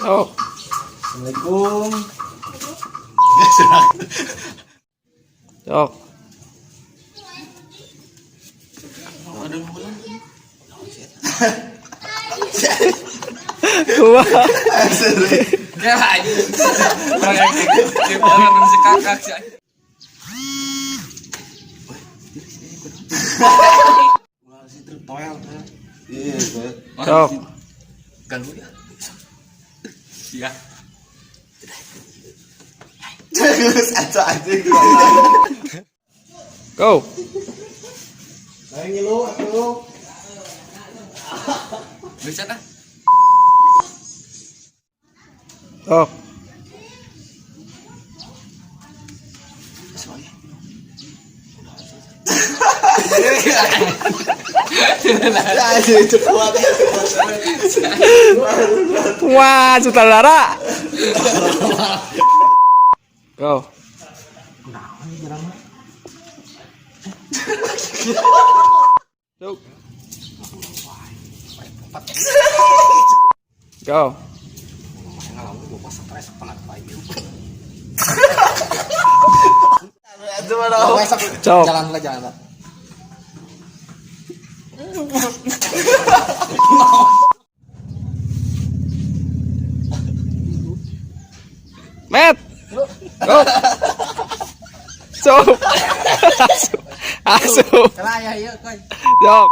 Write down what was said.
Oh. Assalamualaikum. Sok. Kumaha? Kayak anjing. Orang si kakak sih. Iya, Sok. Ganggu ya. Iya. Terus aja anjing. Go. Ayo ngilu atuh. Bisa kan? Sok. Anjing kuat. Wah, sutradara. Go. Sok. Go. Sok. Jalan lah, jalan lah. Met. Go. Sok. Asup. Asup. Kalah ya, iya, koy. Sok.